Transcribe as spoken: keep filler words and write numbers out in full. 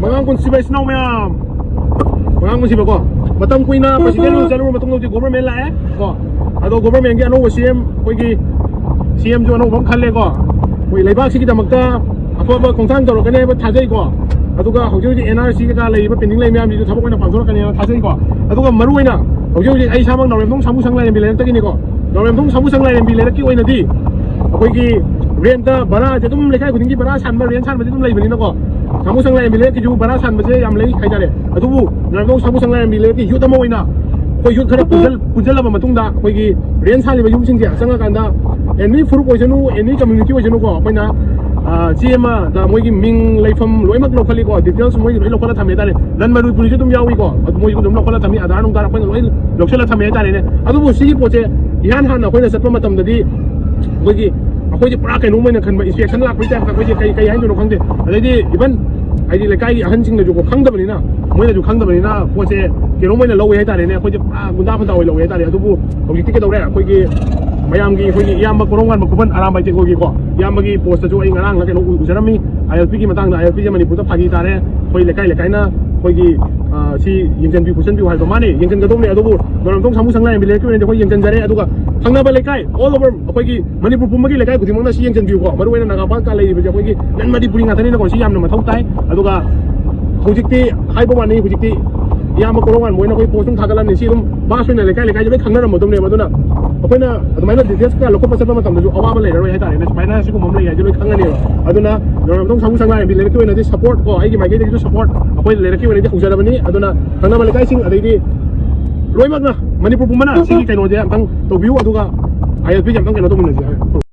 ꯑꯉꯥꯡ ꯄꯨꯟꯁꯤꯕ ꯏꯆꯤꯟ ꯏꯅꯥꯎ ꯃꯌꯥꯝ, ꯑꯉꯥꯡ ꯄꯨꯟꯁꯤꯕꯀꯣ, ꯃꯇꯝ ꯀꯨꯏꯅ ꯄ꯭ꯔꯁꯤꯗꯦꯟ ꯔꯨꯜ ꯆꯠꯂꯨꯔ ꯃꯇꯨꯡꯗ ꯍꯧꯖꯤꯛ ꯒꯣꯕꯔꯃꯦꯟ ꯂꯥꯛꯑꯦ ꯀꯣ꯫ ꯑꯗꯣ ꯒꯣꯕꯔꯃꯦꯟꯒꯤ ꯑꯅꯧꯕ ꯁꯤ ꯑꯦꯝ, ꯑꯩꯈꯣꯏꯒꯤ ꯁꯤ ꯑꯦꯝꯁꯨ ꯑꯅꯧꯕ ꯑꯃ ꯈꯜꯂꯦꯀꯣ꯫ ꯑꯩꯈꯣꯏ ꯂꯩꯕꯥꯛꯁꯤꯒꯤꯗꯃꯛꯇ ꯑꯐꯕ ꯈꯣꯡꯊꯥꯡ ꯇꯧꯔꯛꯀꯅꯤ ꯍꯥꯏꯕ ꯊꯥꯖꯩꯀꯣ꯫ ꯑꯗꯨꯒ ꯍꯧꯖꯤꯛ ꯍꯧꯖꯤꯛ ꯑꯦꯟ ꯑꯥꯔ ꯁꯤ ꯀꯩꯀꯥ ꯂꯩꯔꯤꯕ ꯄꯦꯟꯗꯤꯡ ꯂꯩ ꯃꯌꯥꯝꯁꯤꯁꯨ ꯊꯕꯛ ꯑꯣꯏꯅ ꯄꯥꯡꯊꯣꯔꯛꯀꯅꯤ ꯍꯥꯏꯅ ꯊꯥꯖꯩꯀꯣ꯫ ꯑꯗꯨꯒ ꯃꯔꯨ ꯑꯣꯏꯅ ꯍꯧꯖꯤꯛ ꯍꯧꯖꯤꯛ ꯑꯩ ꯏꯁꯥꯃꯛ ꯅꯥꯎꯔꯦꯝꯊꯣꯡ ꯁꯥꯃꯨ ꯁꯪ ꯂꯥꯏꯔꯦꯝꯕꯤ ꯂꯩꯔꯛꯇꯒꯤꯅꯤꯀꯣ꯫ ꯅꯥꯎꯔꯦꯝꯊꯣꯡ ꯁꯥꯃꯨ ꯁꯪ ꯂꯥꯏꯔꯦꯝꯕꯤ ꯂꯩꯔꯛꯀꯤ ꯑꯣꯏꯅꯗꯤ ꯑꯩꯈꯣꯏꯒꯤ ꯔꯦꯟꯠꯇ ꯚꯔꯥꯁꯦ ꯑꯗꯨꯝ ꯂꯩꯀꯥꯏ ꯈꯨꯗꯤꯡꯒꯤ ꯚꯔꯥ ꯁꯥꯟꯕ, ꯔꯦꯟꯠ ꯁꯥꯟꯕꯗꯤ ꯑꯗꯨꯝ ꯂꯩꯕꯅꯤꯅꯀꯣ꯫ ꯁꯥꯃꯨ ꯁꯪ ꯂꯥꯏꯔꯦꯝꯕꯤ ꯂꯩꯔꯛꯀꯤꯁꯨ ꯚꯔꯥ ꯁꯥꯟꯕꯁꯦ ꯌꯥꯝ ꯂꯩ ꯍꯥꯏꯇꯥꯔꯦ꯫ ꯑꯗꯨꯕꯨ ꯅꯥꯎꯔꯦꯝꯊꯣꯡ ꯁꯥꯃꯨ ꯁꯪ ꯂꯥꯏꯔꯦꯝꯕꯤ ꯂꯩꯔꯛꯀꯤ ꯌꯨꯠ ꯑꯃ ꯑꯣꯏꯅ ꯑꯩꯈꯣꯏ ꯌꯨꯠ ꯈꯔ ꯄꯨꯟꯖꯜ-, ꯄꯨꯟꯖꯜꯂꯕ ꯃꯇꯨꯡꯗ ꯑꯩꯈꯣꯏꯒꯤ ꯔꯦꯟꯠ ꯁꯥꯜꯂꯤꯕ ꯌꯨꯝꯁꯤꯡꯁꯦ ꯆꯪꯉꯀꯥꯟꯗ ꯑꯦꯅꯤ ꯐꯨꯔꯨꯞ ꯑꯣꯏꯁꯅꯨ, ꯑꯦꯅꯤ ꯀꯝꯃ꯭ꯌꯨꯅꯤꯇꯤ ꯑꯣꯏꯁꯅꯨꯀꯣ, ꯑꯩꯈꯣꯏꯅ, ꯑ, ꯆꯦ ꯑꯃꯗ ꯃꯣꯏꯒꯤ ꯃꯤꯡ, ꯂꯩꯐꯝ ꯂꯣꯏꯅꯃꯛ ꯂꯧꯈꯠꯂꯤꯀꯣ, ꯗꯤꯇꯦꯜꯁ ꯃꯣꯏꯒꯤ ꯂꯣꯏ ꯂꯧꯈꯠꯂ ꯊꯝꯃꯦ ꯍꯥꯏꯇꯥꯔꯦ꯫ ꯅꯟ ꯃꯅꯤꯄꯨꯔꯤꯁꯨ ꯑꯗꯨꯝ ꯌꯥꯎꯏꯀꯣ, ꯑꯗꯨ ꯃꯣꯏꯁꯨ ꯑꯗꯨꯝ ꯂꯧꯈꯠꯂ ꯊꯝꯃꯤ, ꯑꯙꯥꯔ ꯅꯨꯡꯙꯥꯔ ꯑꯩꯈꯣꯏꯅ ꯂꯣꯏ ꯂꯧꯁꯤꯜꯂ ꯊꯝꯃꯦ ꯍꯥꯏꯇꯥꯔꯦꯅꯦ꯫ ꯑꯗꯨꯕꯨ ꯁꯤꯒꯤ ꯄꯣꯠꯁꯦ ꯏꯍꯥꯟ ꯍꯥꯟꯅ ꯑꯩꯈꯣꯏꯅ ꯆꯠꯄ ꯃꯇꯝꯗꯗꯤ ꯑꯩꯈꯣꯏꯒꯤ, ꯑꯩꯈꯣꯏꯁꯦ ꯄꯨꯔꯥ ꯀꯩꯅꯣꯝ ꯑꯣꯏꯅ ꯈꯟꯕ, ꯏꯟꯁꯄꯦꯛꯁꯟ ꯂꯥꯛꯄꯒꯤ ꯇꯥꯏꯞꯇ ꯑꯩꯈꯣꯏꯁꯦ ꯀꯩ, ꯀꯩ ꯍꯥꯏꯗꯣꯏꯅꯣ ꯈꯪꯗꯦ꯫ ꯑꯗꯩꯗꯤ ꯏꯚꯟ ꯍꯥꯏꯗꯤ ꯂꯩꯀꯥꯏꯒꯤ ꯑꯍꯟꯁꯤꯡꯅꯁꯨꯀꯣ ꯈꯪꯗꯕꯅꯤꯅ, ꯃꯣꯏꯅꯁꯨ ꯈꯪꯗꯕꯅꯤꯅ ꯄꯣꯠꯁꯦ ꯀꯩꯅꯣꯝ ꯑꯣꯏꯅ ꯂꯧꯋꯦ ꯍꯥꯏꯇꯥꯔꯦꯅꯦ꯫ ꯑꯩꯈꯣꯏꯁꯦ ꯄꯨꯔꯥ ꯒꯨꯟꯗꯥ ꯐꯟꯗꯥ ꯑꯣꯏꯅ ꯂꯧꯋꯦ ꯍꯥꯏꯇꯥꯔꯦ꯫ ꯑꯗꯨꯕꯨ ꯍꯧꯖꯤꯛꯇꯤ ꯀꯩꯗꯧꯔꯦ, ꯑꯩꯈꯣꯏꯒꯤ ꯃꯌꯥꯝꯒꯤ ꯑꯩꯈꯣꯏꯒꯤ ꯏꯌꯥꯝꯕ ꯀꯣꯔꯣꯝ ꯉꯥꯟꯕ ꯈꯨꯃꯟ ꯑꯔꯥꯝꯕꯥꯏ ꯇꯦꯡꯒꯣꯜꯒꯤꯀꯣ, ꯏꯌꯥꯝꯕꯒꯤ ꯄꯣꯁꯇꯁꯨ ꯑꯩ ꯉꯔꯥꯡꯂ ꯀꯩꯅꯣ ꯎ-, ꯎꯖꯔꯝꯃꯤ꯫ ꯑꯥꯏ ꯑꯦꯜ ꯄꯤꯒꯤ ꯃꯇꯥꯡꯗ, ꯑꯥꯏ ꯑꯦꯜ ꯄꯤꯁꯦ ꯃꯅꯤꯄꯨꯔꯗ ꯐꯥꯒꯤ ꯇꯥꯔꯦ꯫ ꯑꯩꯈꯣꯏ ꯂꯩꯀꯥꯏ ꯂꯩꯀꯥꯏꯅ ꯑꯩꯈꯣꯏꯒꯤ, ꯑ, ꯁꯤ ꯌꯦꯡꯁꯤꯟꯕꯤꯌꯨ ꯈꯣꯠꯆꯟꯕꯤꯌꯨ ꯍꯥꯏꯕꯗꯣ ꯃꯥꯅꯦ, ꯌꯦꯡꯁꯤꯟꯒꯗꯧꯕꯅꯦ꯫ ꯑꯗꯨꯕꯨ ꯅꯣꯡꯃꯥꯏꯊꯣꯡ ꯁꯥꯃꯨ ꯁꯪ ꯂꯥꯏꯔꯦꯝꯕꯤ ꯂꯩꯔꯛꯀꯤ ꯑꯣꯏꯅꯗꯤ ꯑꯩꯈꯣꯏ ꯌꯦꯡꯁꯤꯟꯖꯔꯦ꯫ ꯑꯗꯨꯒ ꯊꯪꯅꯕ ꯂꯩꯀꯥꯏ, all over ꯑꯩꯈꯣꯏꯒꯤ ꯃꯅꯤꯄꯨꯔ ꯄꯨꯝꯕꯒꯤ ꯂꯩꯀꯥꯏ ꯈꯨꯗꯤꯡꯃꯛꯅ ꯁꯤ ꯌꯦꯡꯁꯤꯟꯕꯤꯌꯨꯀꯣ꯫ ꯃꯔꯨ ꯑꯣꯏꯅ ꯅꯥꯒꯥ ꯄꯥꯡꯀ ꯂꯩꯔꯤꯕꯁꯦ ꯑꯩꯈꯣꯏꯒꯤ ꯅꯟ ꯃꯅꯤꯄꯨꯔꯤ ꯉꯥꯛꯇꯅꯤꯅꯀꯣ, ꯁꯤ ꯌꯥꯝꯅ ꯃꯊꯧ ꯇꯥꯏ꯫ ꯑꯗꯨꯒ ꯍꯧꯖꯤꯛꯇꯤ ꯍꯥꯏꯕ ꯋꯥꯅꯤ, ꯍꯧꯖꯤꯛꯇꯤ ꯏꯌꯥꯝꯕ ꯀꯣꯔꯣꯝ ꯉꯥꯟꯕ ꯍꯣꯏꯅ ꯑꯩꯈꯣꯏ ꯄꯣꯁ ꯑꯗꯨꯝ ꯊꯥꯒꯠꯂꯝꯅꯤ꯫ ꯁꯤ ꯑꯗꯨꯝ ꯃꯥꯁ ꯑꯣꯏꯅ ꯂꯩꯀꯥꯏ ꯂꯩꯀꯥꯏꯁꯦ ꯂꯣꯏ ꯈꯪꯅꯔꯝꯃꯗꯧꯅꯦꯕ꯫ ꯑꯗꯨꯅ ꯑꯩꯈꯣꯏꯅ ꯑꯗꯨꯃꯥꯏꯅ ꯗꯤꯇꯦꯜꯁ ꯀꯌꯥ ꯂꯧꯈꯠꯄ ꯆꯠꯄ ꯃꯇꯝꯗꯁꯨ ꯑꯋꯥꯕ ꯂꯩꯔꯔꯣꯏ ꯍꯥꯏꯇꯥꯔꯦꯅꯦ꯫ ꯁꯨꯃꯥꯏꯅ ꯁꯤꯒꯨꯝꯕ ꯑꯃ ꯂꯩ ꯍꯥꯏꯁꯦ ꯂꯣꯏ ꯈꯪꯉꯅꯦꯕ꯫ ꯑꯗꯨꯅ ꯅꯣꯡꯃꯥꯏꯊꯣꯡ ꯁꯥꯃꯨ ꯁꯪ ꯂꯥꯏꯔꯦꯝꯕꯤ ꯂꯩꯔꯛꯀꯤ ꯑꯣꯏꯅꯗꯤ ꯁꯄꯣꯔꯠ ꯀꯣ, ꯑꯩꯒꯤ ꯃꯥꯏꯀꯩꯗꯒꯤꯁꯨ ꯁꯄꯣꯔꯠ ꯑꯩꯈꯣꯏ ꯂꯩꯔꯛꯀꯤ ꯑꯣꯏꯅꯗꯤ ꯍꯧꯖꯔꯕꯅꯤ꯫ ꯑꯗꯨꯅ ꯊꯪꯅꯕ ꯂꯩꯀꯥꯏꯁꯤꯡ ꯑꯗꯩꯗꯤ ꯂꯣꯏꯅꯃꯛꯅ ꯃꯅꯤꯄꯨꯔ ꯄꯨꯝꯕꯅ ꯁꯤꯒꯤ ꯀꯩꯅꯣꯁꯦ ꯑꯝꯇꯪ ꯇꯧꯕꯤꯌꯨ, ꯑꯗꯨꯒ ꯑꯥꯏ ꯑꯦꯜ ꯄꯤꯁꯦ ꯑꯝꯇꯪ ꯀꯩꯅꯣ ꯇꯧꯃꯤꯟꯅꯁꯦ꯫